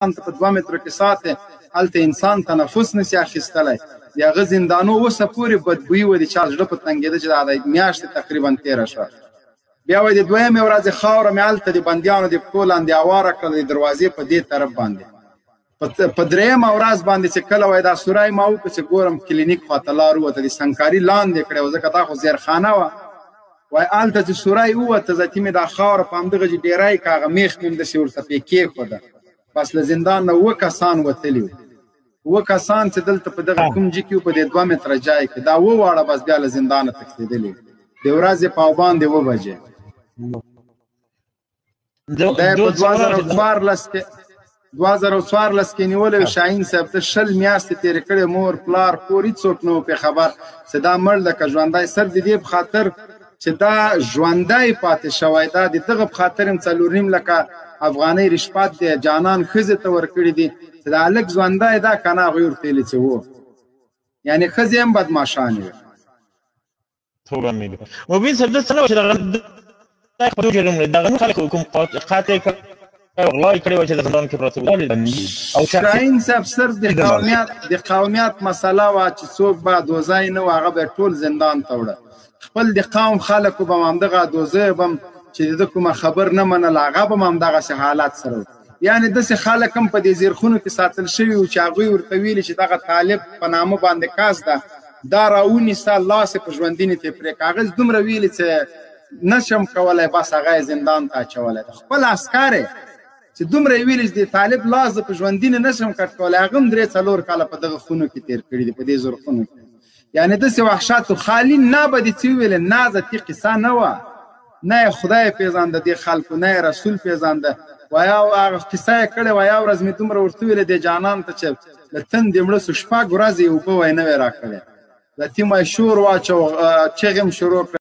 ته په 2 مترو کې ساتې، هلته انسان تنفس نشي اخیستلی. د هغه زندانو اوسه پورې بدبویي وه، د چا زړه په تنګېده چې دا د میاشتې تقریبا تېره شوه. بیا وایي د دویمې ورځې خاوره مې هلته د بندیانو د پښو لاندې اواره کړه، د دروازې په دې طرف باندې. په درېیمه ورځ باندې چې کله وایي دا سورای ما وکړ چې ګورم کلینیک خواته لار ووته، د سنکاري لاندې کړې وه، ځکه دا خو زیرخانه وه. وایي هلته چې سورای ووته، ذاتي مې دا خاوره په همدغه چې ډېری که هغه میخ مې هم داسې ورته پرې کېښوده. بس له زندان نه اووه کسان وتلي وو، اووه کسان چې دلته په دغه کوم جي کې وو، په دې 2 متره جای کې، دا اووه واړه بس بیا له زندانه تښتېدلي وو. د ورځې په باندې 7 بجې. دا په 2014 کې 2014 کې نیولی شاهین صاحب ته 20 میاشتې تېرې کړې، مور پلار کور هېڅوک نه و پرې خبر چې دا مړ ده که ژوندی. صرف د دې په خاطر چې دا ژوندی پاتې شوی، دا د دغه په خاطر هم 4.5 لکه افغانۍ رشپات دی جانان ښځې ته ورکړي دي چې دا هلک ژوندی ده که نه، هغوی ورته ویلي چې و، یعنې ښځې هم بدماشانې وې. توبه مې ده. مبین صاحب دا څه نه وه چې دغه خپل جرم دی، دغه خلک کوم قاتل کړی، غلا یې کړې وه چې د زندان کې پراته وو. او شاهین صاحب صرف د قومیت مسله وه چې څوک به دوزی نه وه، هغه به ټول زندان ته وړه. خپل د قوم خلکو به هم همدغه دوزی به هم چې د ده کومه خبر نه منله، هغه به هم همدغسې حالت سره و. یعنې داسې خلک هم په دې زیرخونو کې ساتل شوي وو چې هغوی ورته ویلي چې دغه طالب په نامه باندې کس ده، دا راونیسه، لاس یې په ژوندینې ترې پرې کړه. هغه دومره ویلي چې نشم کولی، بس هغه یې زندان ته اچولی ده. خپل عسکر یې چې دومره یې ویلي چې د طالب لاس زه په ژوندینې نشم کټ کولی، هغه هم 3-4 کاله په دغه خونو کې تېر کړي دي، په دې زرخونو کې. یعنې داسې وحشت و. خالي نه به دې څه وویلې، نه ذاتي قصه نه وه، نه یې خدای پېژانده دې خلکو، نه یې رسول پېژانده. وایي هغه قصه یې کړې وه، یوه ورځ مې دومره ورته وویلې دې جانان ته چې له تندې مړه سو، 6 ورځې یې اوبه وایي نه وې راکړې. ذاتي ما یې شور واچو، چغې مې شروع کړې.